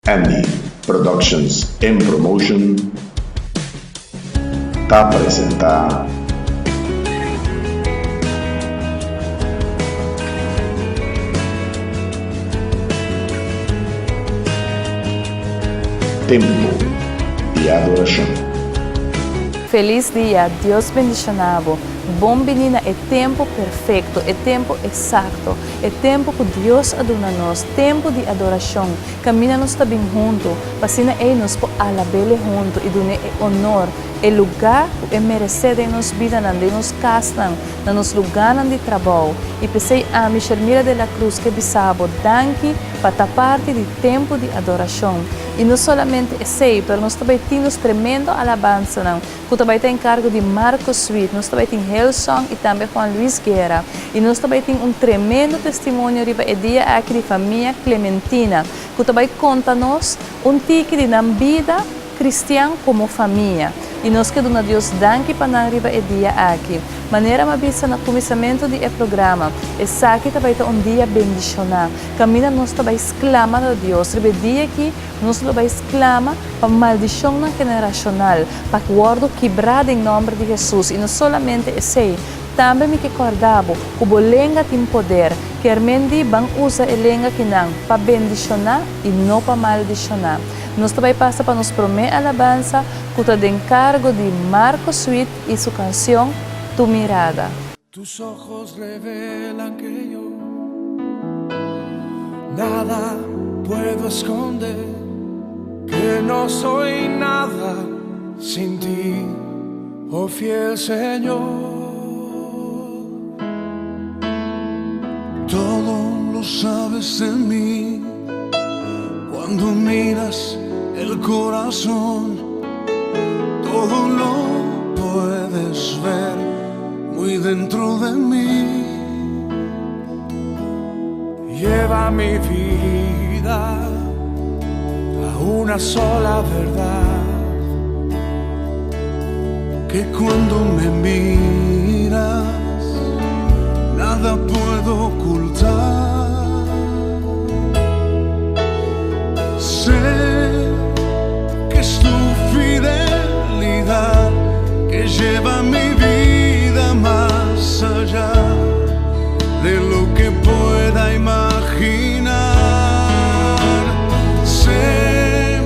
Andy Productions and Promotion ta presenta. Tempo di Adoracion. Feliz dia, Dios bendiciona bo. Bon bini na e tempo perfecto, e tempo exacto, e tempo cu Dios a duna nos, tempo di adoracion. Caminda nos ta bin hunto, pa asina ei nos por alab'Ele hunto y dun'E e honor, e lugar cu E merece den nos bidanan, den nos casnan, na nos lugarnan di trabou. Y p'esey ami, Shermira de la Cruz, ke bisa bo danki pa ta parti di tempo di adoracion. Y no solamente esey, pero nos ta bay tin nos tremendo alabansanan cu ta bay ta encargo di Marco Sweet, nos ta bay tin Hillsong y tambe Juan Luis Guerra. Y nos ta bay tin un tremendo testimonio riba e dia aki di famia Clementina, cu ta bay conta nos un tiki di nan bida cristian como famia. Y nos ke duna Dios danki pa nan riba e dia aki. Manera m'a bisa na cuminsamento di e programa, esaki ta bay ta un dia bendiciona, caminda nos ta bay sclama na Dios riba e dia aki. Nos lo bai sklama pa maldishonnan generashonal pa wòrdu kibrá den nòmber di Hesus. I no solamente esei, tambe mi ke kòrda bo ku bo lenga tin poder. Kermen di ban usa e lenga kinan pa bendishoná i no pa maldishoná. Nos ta bai pasa pa nos promé alabansa ku ta den kargo di Marco Sweet i su kansion Tu Mirada. Tus ojos revelan que yo nada puedo esconder, que no soy nada sin ti, oh fiel Señor. Todo lo sabes de mí cuando miras el corazón, todo lo puedes ver muy dentro de mí. Lleva mi vida a una sola verdad. Que cuando me miras, nada puedo ocultar. Sé que es tu fidelidad que lleva mi vida más allá de lo que pueda imaginar. Sé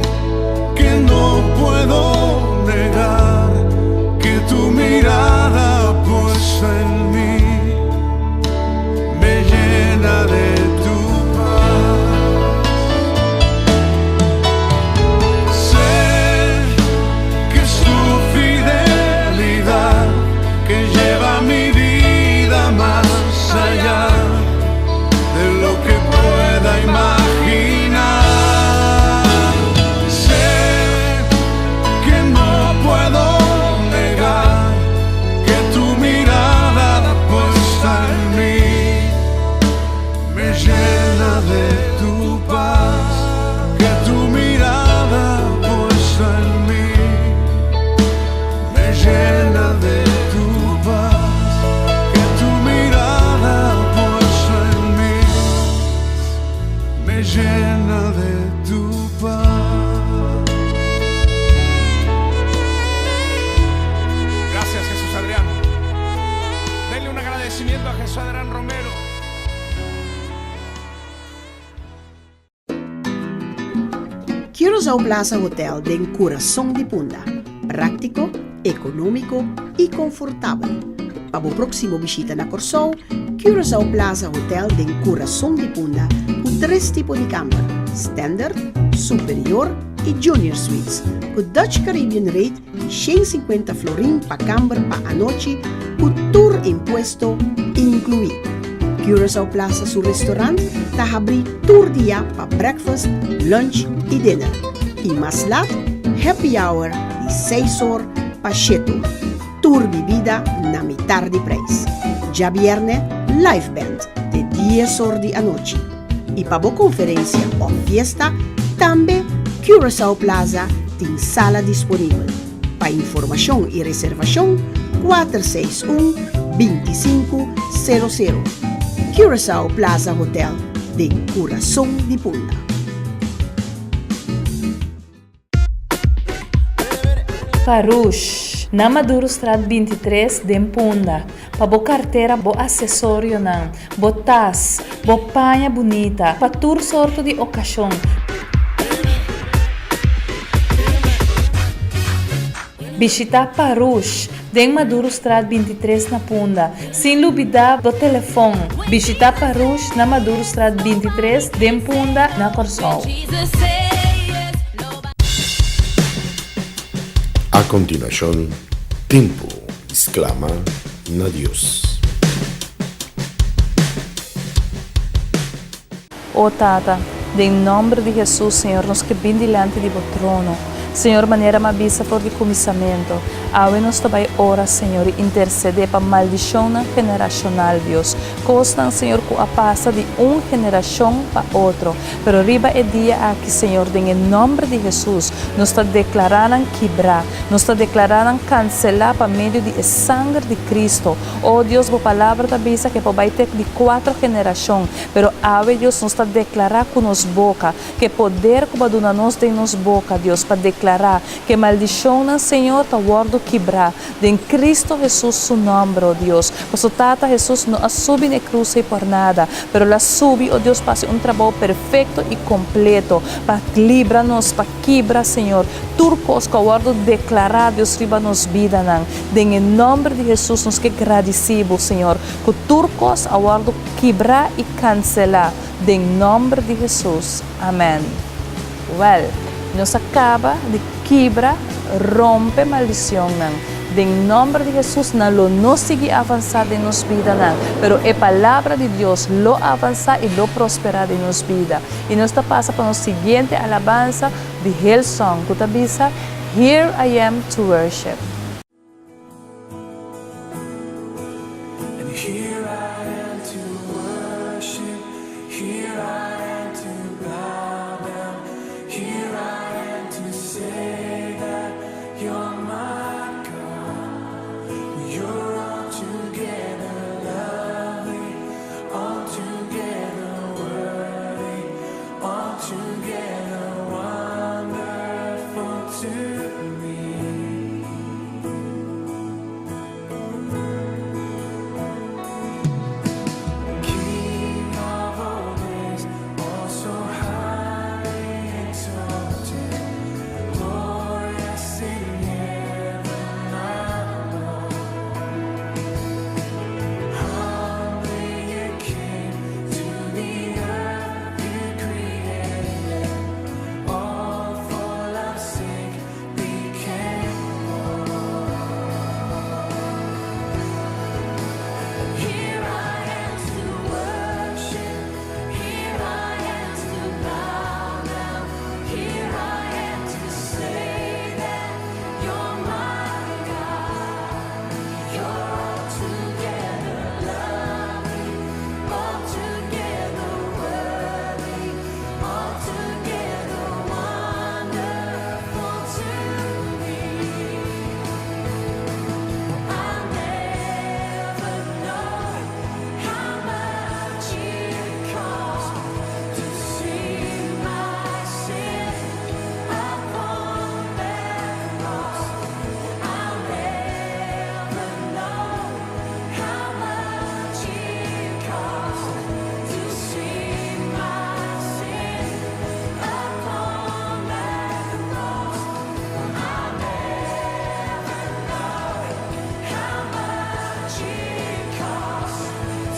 que no puedo negar que tu mirada puesta en mí me llena de tu paz. Sé que es tu fidelidad que lleva mi vida más allá de lo que pueda imaginar. Sé que no puedo negar que tu mirada puesta en mí me llena de tu paz. Que tu mirada puesta en mí me llena de tu paz. Que tu mirada puesta en mí me llena de tu paz. Gracias Jesús Adrián. Denle un agradecimiento a Jesús Adrián Romero. Curaçao Plaza Hotel den kurason di Punda. Práktiko, ekonómiko i konfortabel. Pa bo próksimo bishita na Kòrsou, Curaçao Plaza Hotel den kurason di Punda ku tres tipo di kamber, Standard, Superior i Junior Suites, ku Dutch Caribbean rate di 150 florin pa kamber pa anochi ku tur impuesto inkluí. Curaçao Plaza su restaurant ta habrí tur dia pa breakfast, lunch i dinner. I mas lat, happy hour di seis or pa shete or. Tur bibida na mitar di prijs. Djabierne, live band te dies or di anochi. I pa bo konferensia òf fiesta, tambe Curaçao Plaza tin sala disponibel. Pa informashon i reservashon, 461 25 00. Curaçao Plaza Hotel den kurason di Punda. Farouche, na Madurostraat 23 den Punda, pa bo kartera, bo asesorionan, bo tas, bo paña bunita, pa tur sorto di okashon. Bishita Farouche den Madurostraat 23 na Punda, sin lubida bo telefon. Bishita Farouche na Madurostraat 23 den Punda na Kòrsou. A kontinuashon, Tempu di sklama na Dios. O Tata, den nomber di Hesus, Señor, nos ke bin dilanti di Bo trono. Señor, manera m'a bisa for di kuminsamentu, awe nos ta bai ora, Señor, i intersedé pa maldishonnan generashonal, Dios, kosnan, Señor, ku a pasa di un generashon pa otro. Pero riba e dia aki, Señor, den e nomber di Hesus, nos ta deklará nan kibrá, nos ta deklará nan kanselá pa medio di e sanger di Cristo. O Dios, Bo Palabra ta bisa ke por bai te di kuatro generashon, pero awe, Dios, nos ta deklará ku nos boka, ke poder ku Bo a duna nos den nos boka, Dios, pa deklará ke maldishonnan, Señor, ta wòrdu kibrá den Cristo Hesus su nomber, o Dios. Paso Tata, Hesus no a subi na e krus ei por nada, pero el a subi, o Dios, pa hasi un trabou perfekto i kompleto, pa libra nos, pa kibra, Señor, tur kos ku a wòrdu deklará, Dios, riba nos bidanan. Den e nòmber di Hesus nos ke gradisí Bo, Señor, ku tur kos a wòrdu kibrá i kanselá, den nòmber di Hesus. Amèn. Wèl, nos a kaba di kibra, rompe maldicionnan. Den nomber di Jesus nan lo no sigui avansa den nos bidanan, pero e palabra di Dios lo avansa y lo prospera den nos bida. Y nos ta pasa pa nos siguiente alabansa di Hillsong cu ta bisa, Here I am to worship. And here I am to worship, here I am to bow down, here I am to say that you're my God. You're altogether lovely, altogether worthy, altogether wonderful to me. King of all grace, oh so highly exalted, glorious in heaven above. Humbly you came to the earth you created, all for love's sake became one. Here I am to worship, here I am to bow down, here I am to say that you're my God. You're altogether lovely, altogether worthy, altogether wonderful to me. I'll never know how much it cost to see my sin upon that cross. I'll never know how much it cost to see my sin upon that cross. I'll never know how much it cost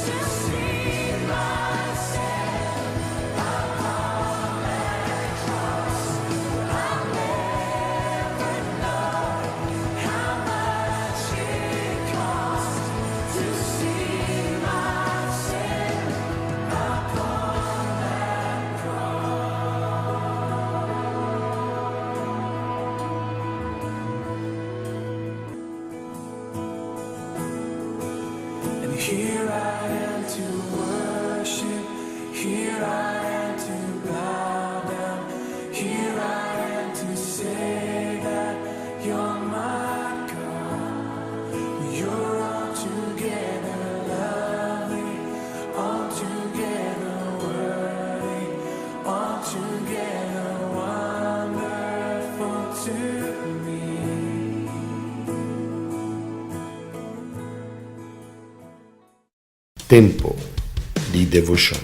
to see my sin upon that cross. I'll never know how much it cost to see my sin upon that cross. And here I am to worship, here I am to bow down, here I am to say that you're my God. You're altogether lovely, altogether worthy, altogether wonderful to me. Tempo di devoshon.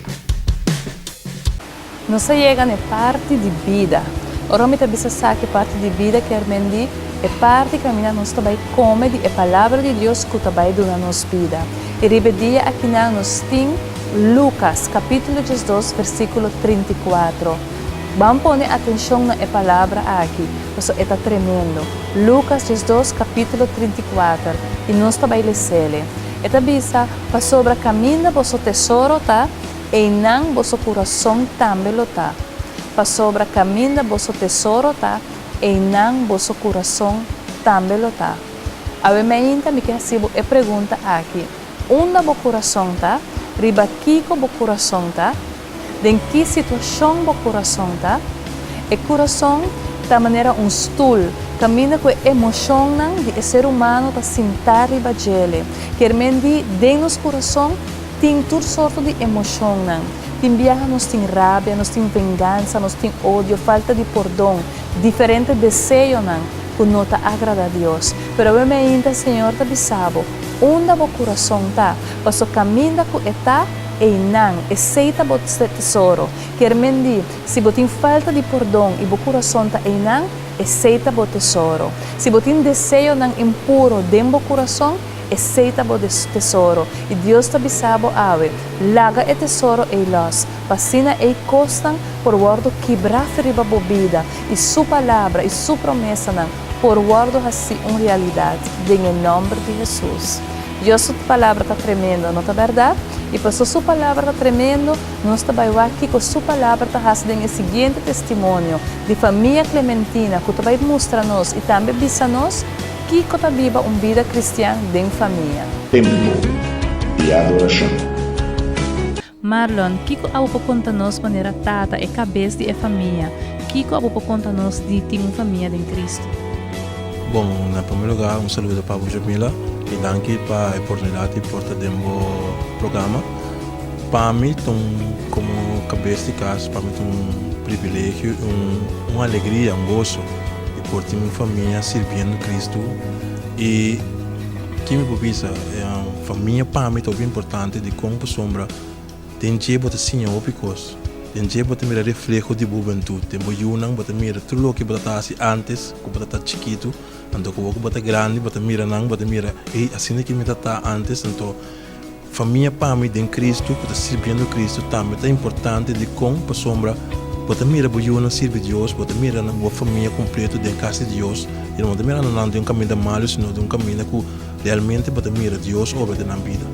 Nos a yega na e parti di bida. Ora mi ta bisa sa ki parti di bida kier men di e parti kaminda nos ta bai kome di e Palabra di Dios ku ta bai duna nos bida. I riba e dia akinan nos tin Lukas kapítulo 12 versíkulo 34. Ban pone atenshon na e palabra aki, pasobra e ta tremendo. Lukas 12 kapítulo 34, i nos ta bai les'ele. E ta bisa, Pasobra kaminda boso tesoro ta, einan boso kurason tambe lo ta. Pasobra kaminda boso tesoro ta, einan boso kurason tambe lo ta. Awe meinta mi ke hasi bo e pregunta aki, Unda bo kurason ta? Riba kiko bo kurason ta? Den ki situashon bo kurason ta? E kurason ta manera un stul, kaminda ku e emoshonnan di e ser humano ta sintá riba djele. Kier men di, den nos kurason tin tur sorto di emoshonnan. Tin biaha nos tin rabia, nos tin vengansa, nos tin odio, falta di pordon, diferente deseonan ku no ta agradá Dios. Pero awe meinta Señor ta bisa bo, Unda bo kurason ta? Paso kaminda ku e ta, Einan, esei ta bo tesoro. Kier men di, si bo tin falta di pordon i bo kurason ta einan, esei ta bo tesoro. Si bo tin deseonan impuro den bo kurason, esei ta bo tesoro. I Dios ta bisa bo awe, Laga e tesoro ei lòs, pa asina ei kosnan por wòrdu kibrá riba bo bida i Su palabra i Su promesanan por wòrdu hasí un realidat, den e nòmber di Hesus. Dios su palabra ta tremendo, no ta bèrdat? I paso su palabra ta tremendo, nos ta bai wak kiko su palabra ta hasi den e siguiente testimonio di famia Clementina ku ta bai mustra nos i tambe bisa nos kiko ta biba un bida kristian den famia. Tempu di adorashon. Marlon, kiko abo por konta nos manera tata, e kabes di e famia? Kiko abo por konta nos di tin un famia den Kristu? Bon, na prome lugar un saludo pa bo Jamila y danki pa e oportunidad di por ta den bo programa. Pa mi ta un, como cabes di cas, pa mi ta un privilegio y un un alegria, un goso di por tin mi famia sirbiendo Cristo y Ki mi por bisa? Famia pa mi ta hopi importante dikon pasobra den dje bo ta siña hopi kos, den dje bo ta mira refleho di bo hubentut, den bo yunan bo ta mira tur loke bo ta hasi antes ku bo ta ta chikitu, anto ku bo ta grandi bo ta mira nan bo ta mira ey asina ki mi ta ta antes, anto Famia pa mi den Cristo cu ta sirbiendo Cristo tambe ta importante dicon pasobra bo ta mira bo yunan sirbi Dios bo ta mira nan bo famia completo den cas di Dios y no ta mirando nan den un caminda malo sino den un caminda cu realmente bo ta mira Dios obra den nan bida.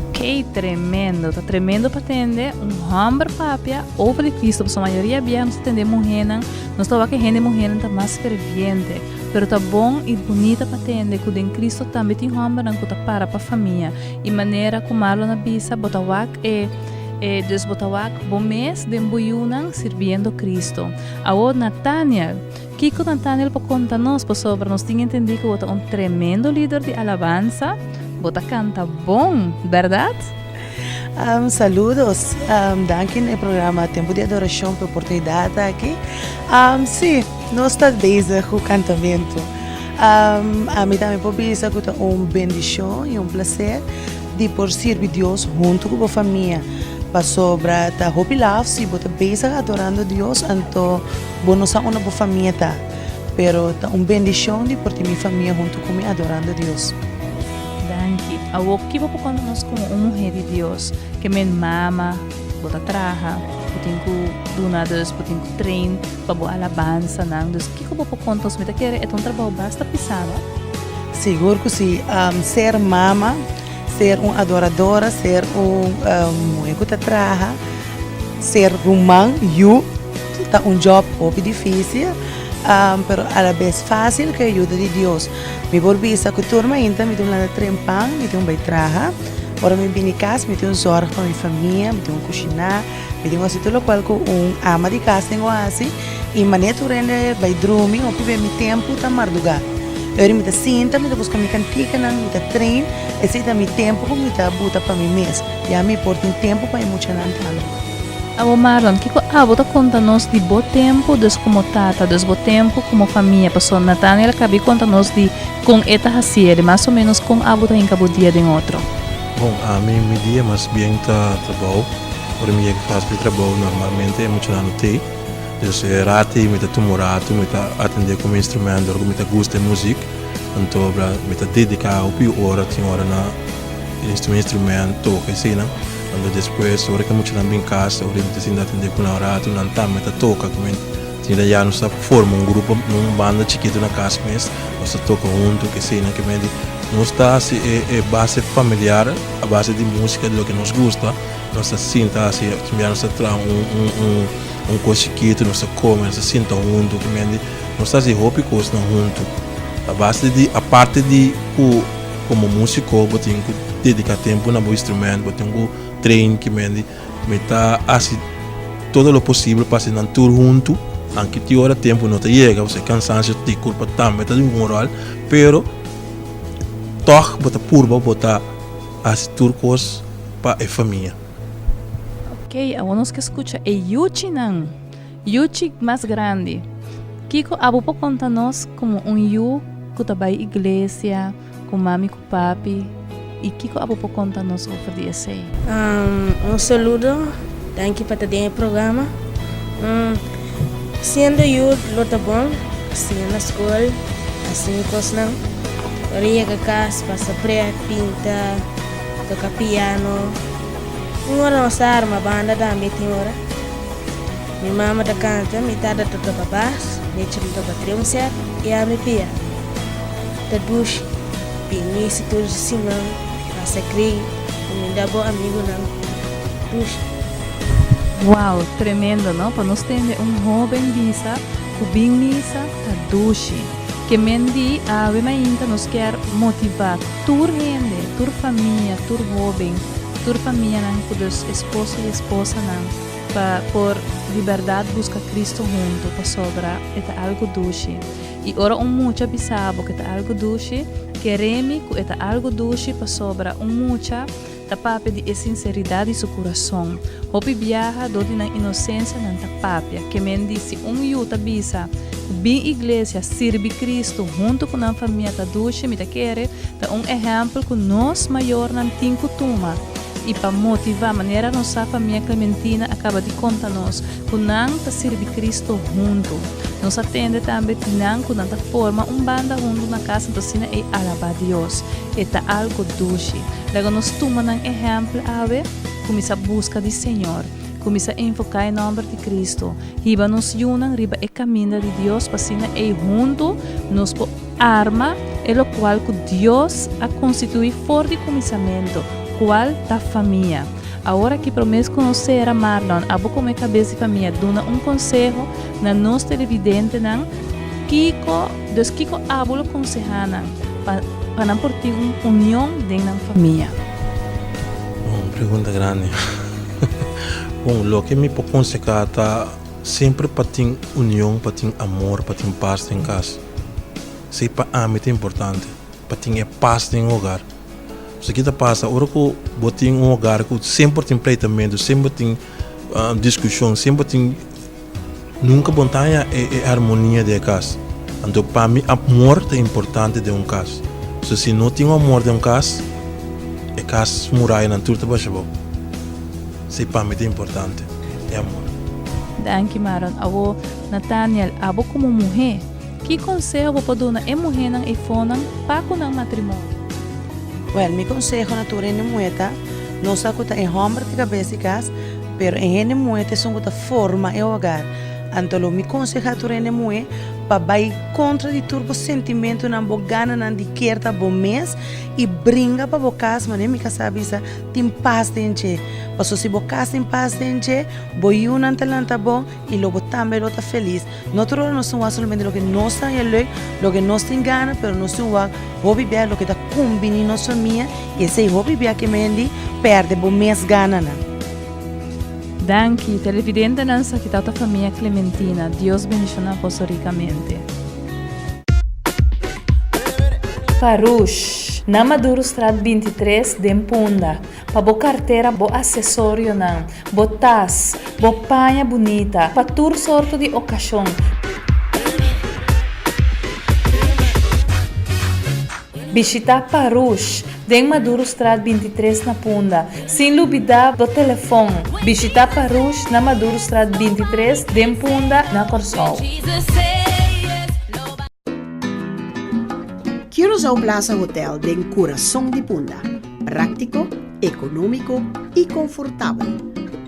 Ok, tremendo. Ta tremendo pa tende un homber papia over di Cristo, pasobra mayoria bia nos ta tende muhernan, nos ta wak e hende muhernan ta mas ferviente. Pero ta bon i bunita pa tende ku den Kristu tambe tin hòmbernan ku ta para pa famia. I manera ku Marlon a bisa, bo ta wak e e dus bo ta wak bo mes den bo yunan sirbiendo Kristu. Awor Nathaniel, kiko Nathaniel por konta nos? Pasobra nos tin entendí ku bo ta un tremendo lider di alabansa, bo ta kanta bon, bèrdat? Saludos, danki na e programa Tempu di Adorashon pa e oportunidat aki. Si, nos ta bezig ku kantamentu. Ami tambe por bisa ku ta un bendishon i un plaser di por sirbi Dios huntu ku bo famia. Pasobra ta hopi laf si bo ta bezig adorando Dios anto bo no sa unda bo famia ta. Pero ta un bendishon di por tin mi famia huntu ku mi adorando Dios. Danki. Awor ki bo por konta nos komo un muhé di Dios? Ke men mama, bo ta traha, bo tin ku duna dus, bo tin ku train pa bo alabansanan. Dus kiko bo por konta nos? Mi ta kere e ta un trabou basta pisá, no? Sigur ku si. Ser mama, ser un adoradora, ser un muhé ku ta traha, ser ruman, yu, ta un job hopi difísil, pero alabes fásil ku e ayuda di Dios. Mi por bisa ku tur mainta mi tin un lanta trempan, mi tin un bai traha. Ora mi bini kas mi tin un zòrg pa mi famia, mi tin un kushiná, mi tin un hasi tur lokual ku un ama di kas tin ku hasi. I manera tur hende bai drumi, hopi be mi tempu ta mardugá. E ora mi ta sinta, mi ta buska mi kantikanan, mi ta train, esei ta mi tempu ku mi ta buta pa mi mes. Ya mi por tin tempu pa e muchanan tambe. Abo Marlon, kiko abo ta konta nos di bo tempu dus komo tata, dus bo tempu komo famia? Pasobra Nathaniel a kabi konta nos di kon e ta hasié, di mas o ménos kon abo ta hinka bo dia den otro. Bon, ami mi dia mas bien ta trabou. Ora mi yega kas di trabou normalmente e muchanan no t'ei. Dus e rati mi ta tuma un ratu mi ta atendé ku mi instrumento ora ku mi ta gusta e muzik. Anto mi ta dediká hopi ora tin ora na mi instrumento toka eseinan. Anto despues ora ku e muchanan bin kas ora mi ta sinta atendé ku nan un ratu nan tambe ta toka ku mi. Tin ya nos ta forma un grupo, un banda chikitu na kas mes, nos ta toka huntu, keseinan ke medi. Nos ta hasi e e base familiar a base di musika di loke nos gusta, nos ta sinta hasi, tin bia nos ta traha un un un un kos chikitu, nos ta kome, nos ta sinta huntu, ke medi. Nos ta hasi hopi kosnan huntu a base di aparte di ku komo musiko bo tin ku dediká tempu na bo instrumento, bo tin ku train ke medi. Mi ta hasi todo lo posibel pa hasi nan tur huntu, anke tin ora tempu no ta yega, pasobra e kansansio di kurpa tambe ta hunga un ròl, pero tòg bo ta purba bo ta hasi tur kos pa e famia. Ok, awor nos ke skucha e yuchinan. Yuchi mas grandi, kiko abo por konta nos komo un yu ku ta bai iglesia ku mami ku papi i kiko abo por konta nos over di esei? Un saludo, danki pa ta den e programa. Siendo yu lo ta bon, siña na skol, hasi mi kosnan. Ora yega kas, pasa pret, pinta, toka piano. Un ora nos ta arma banda tambe tin ora. Mi mama ta kanta, mi tata ta toka bas, Mitchell ta toka drum set i ami piano. Ta dushi bin misa tur siman, pasa kri, kuminda bo amigunan. Dushi. Wow, tremendo no? Pa nos tende un hoben bisa ku bin misa ta dushi. Ke men di awe mainta nos kier motiva tur hende, tur famia, tur hoben, tur famianan ku dus esposo i esposanan pa por di bèrdat buska Cristo huntu pasobra e ta algu dushi. I ora un mucha bisa bo ku e ta algu dushi, kere mi ku e ta algu dushi pasobra un mucha ta papia di e sinseridat di su kurason. Hopi biaha dor di nan inosensia nan ta papia. Ke men di si un yu ta bisa ku bin iglesia sirbi Cristo huntu ku nan famia ta dushi mi ta kere ta un ehèmpel ku nos mayornan tin ku tuma i pa motivá manera nos sa famia Clementina a kaba di konta nos ku nan ta sirbi Cristo huntu. Nos a tende tambe di nan ku nan ta forma un banda huntu na kas anto asina ei alabá Dios. E ta algo dushi. Laga nos tuma nan ehèmpel awe, kuminsá buska di Señor, kuminsá enfoká e nòmber di Cristo, hiba nos yunan riba e kaminda di Dios pa asina ei huntu nos por arma e lokual ku Dios a konstituí for di kuminsamentu, kual ta famia. Awor aki promé ku nos sera, Marlon, abo komo e kabes di famia duna un konseho na nos televidentenan kiko, dus kiko abo lo konsehá nan pa pa nan por tin un union den nan famia? Un pregunta grandi. Bon, loke mi por konsehá ta semper pa tin union, pa tin amor, pa tin pas den kas. Esei pa ami ta importante, pa tin e pas den hogar. Pasobra ki ta pasa ora ku bo tin un hogar ku semper tin pleitamentu, semper tin diskushon, semper tin nunka bo no ta haña e armonia den e kas. Anto pa mi amor ta importante den un kas. Pasobra si no tin amor den un kas, e kas murayanan tur ta basha abou. Esei pa mi ta importante, e amor. Danki Marlon. Awo Nathaniel, abo komo muhé, Ki konseho bo por duna e muhénan eifonan pa ku nan matrimonio? Wèl, mi konseho na tur hende muhé ta, no sa ku ta e hòmber ta kabes di kas, pero e hende muhé ta esun ku ta forma e hogar. Anto lo mi konsehá tur hende muhé pa bai kontra di tur bo sentimentunan, bo gananan di kier ta bo mes i bringa pa bo kas, manera mi kasá a bisa, tin pas den dje. Pasobra si bo kas tin pas den dje, bo yunan ta lanta bon i lo bo tambe lo ta felis. No tur ora nos tin wak solamente loke nos ta haña leuk, loke nos tin gana, pero nos tin wak hopi bia loke ta kumbiní nos famia i esei hopi bia ke mendi pèrdè bo mes gananan. Danki, televidentenan sa ki tata famia Clementina, Dios bendiciona boso ricamente. Farouche, na Madurostraat 23 den Punda. Pa bo kartera, bo asesorionan, bo tas, bo paña bunita, pa tur sorto di okashon. Bishitá Parouche. Den Madurostraat 23 na Punda. Sin lubidá bo telefòn. Bishitá Parouche na Madurostraat 23 den Punda na Kòrsou. Curaçao Plaza Hotel den kurason di Punda. Práktiko, ekonómiko i konfortabel.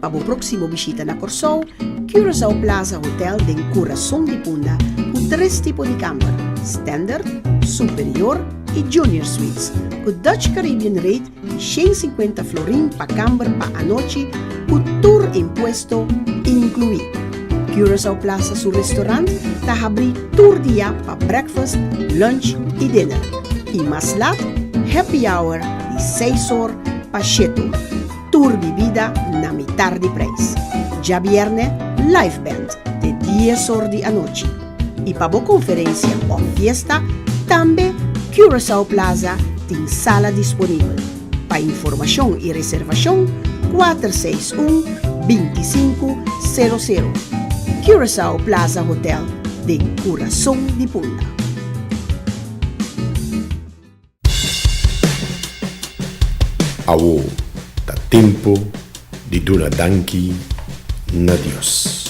Pa bo próksimo bishita na Kòrsou, Curaçao Plaza Hotel den kurason di Punda ku tres tipo di kamber, standard, superior i junior suites, ku Dutch Caribbean rate di 150 florin pa kamber pa anochi ku tur impuesto inkluí. Curaçao Plaza su restaurant ta habrí tur dia pa breakfast, lunch i dinner. I mas lat, happy hour di seis or pa shete or. Tur bibida na mitar di prijs. Djabierne, live band te dies or di anochi. I pa bo konferensia òf fiesta, tambe Curaçao Plaza tin sala disponibel. Pa informashon i reservashon, 461 25 00. Curaçao Plaza Hotel den kurason di Punda. Awo ta tempo di duna danki na Dios.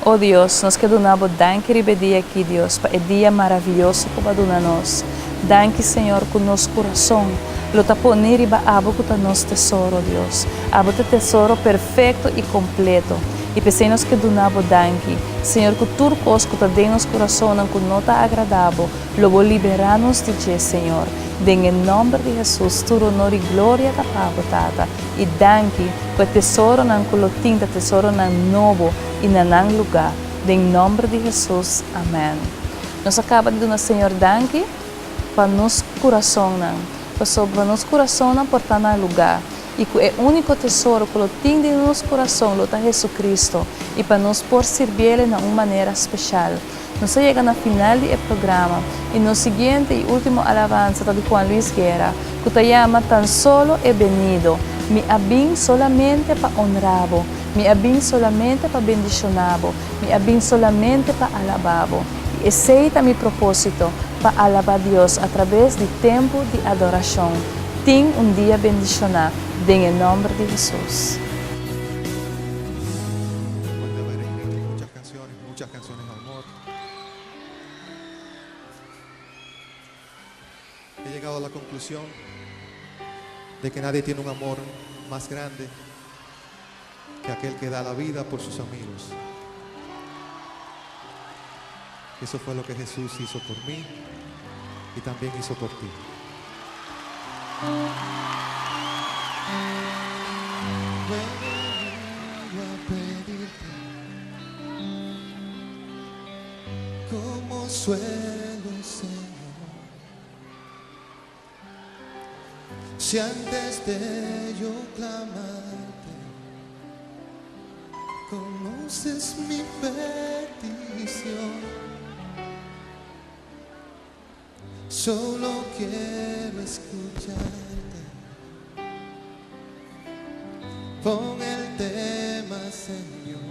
O Dios, nos ke duna Bo danki riba e dia aki, Dios, pa e dia maravioso ku Bo a duna nos. Danki, Señor, ku nos kurason lo ta poni riba Abo ku ta nos tesoro, Dios. Abo ta e tesoro perfekto i kompleto. I p'esei nos ke duna Bo danki, Señor, ku tur kos ku ta den nos kurasonnan ku no ta agradá Bo, lo Bo liberá nos di dje, Señor. Den e nòmber di Hesus, tur onor i gloria ta pa Bo, Tata. I danki ku e tesoronan ku lo tin ta tesoronan nobo i na nan lugá. Den nòmber di Hesus, amèn. Nos a kaba di duna Señor danki pa nos kurasonnan, pasobra nos kurasonnan por ta na lugá i ku e úniko tesoro ku lo tin den nos kurason lo ta Hesu-Kristu i pa nos por sirbiel na un manera speshal. Nos a yega na final di e programa i nos siguiente i último alabansa ta di Juan Luis Guerra ku ta yama Tan solo he venido, Mi a bin solamente pa honra bo, mi a bin solamente pa bendishoná bo, mi a bin solamente pa alabá bo. I esei ta mi propósito, pa alabá Dios atrabes di tempu di adorashon. Tin un dia bendishoná den e nòmber di Hesus. Muchas canciones de amor. He llegado a la conclusión de que nadie tiene un amor más grande que aquel que da la vida por sus amigos. Eso fue lo que Jesús hizo por mí y también hizo por ti. A Como suelo, Señor. Si antes de yo clamarte, conoces mi petición. Solo quiero escucharte. Pon el tema, Señor.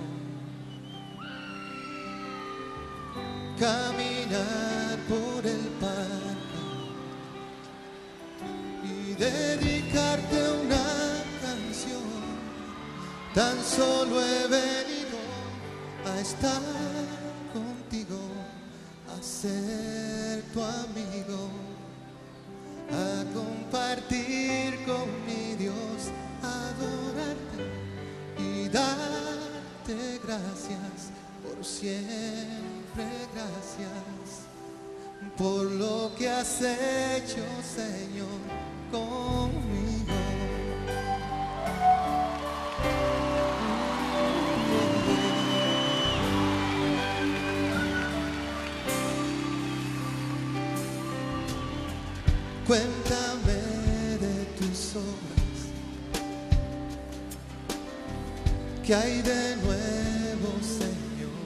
Caminar por el parque y dedicarte una canción. Tan solo he venido a estar contigo, a ser tu amigo, a compartir con mi Dios, adorarte y darte gracias por siempre, gracias por lo que has hecho, Señor, conmigo. Cuéntame de tus obras, que hay de nuevo, Señor.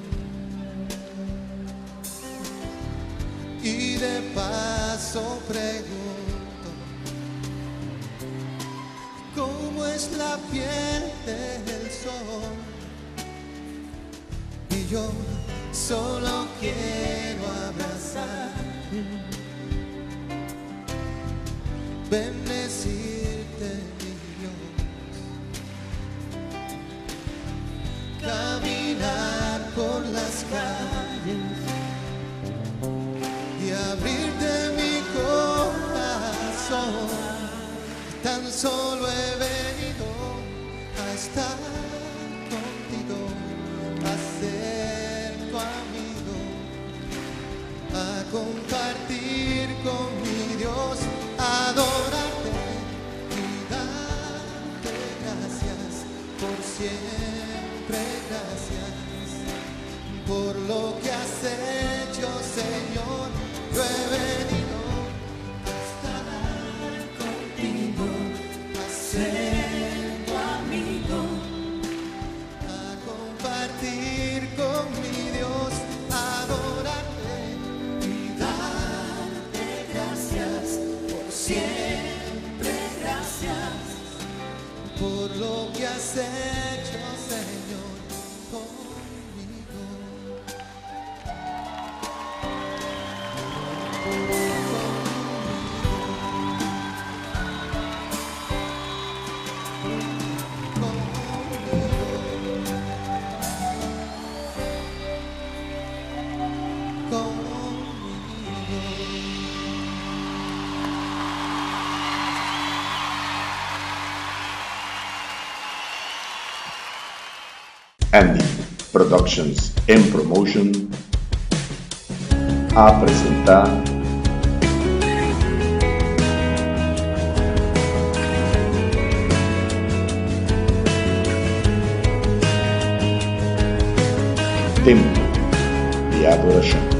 Y de paso pregunto, ¿cómo es la piel del sol? Y yo solo quiero abrazar. Bendecirte, mi Dios. Caminar por las calles y abrirte mi corazón. Tan solo he venido a estar contigo, a ser tu amigo, a compartir con mi Dios, adorarte y darte gracias por siempre, gracias por lo que has hecho, Señor. Yo he venido a estar contigo, a ser tu amigo, a compartir con mi Dios, adorarte y darte gracias por siempre, gracias por lo que has hecho, Señor, conmigo. Andy Productions and Promotion a presenta Tempo di Adoracion.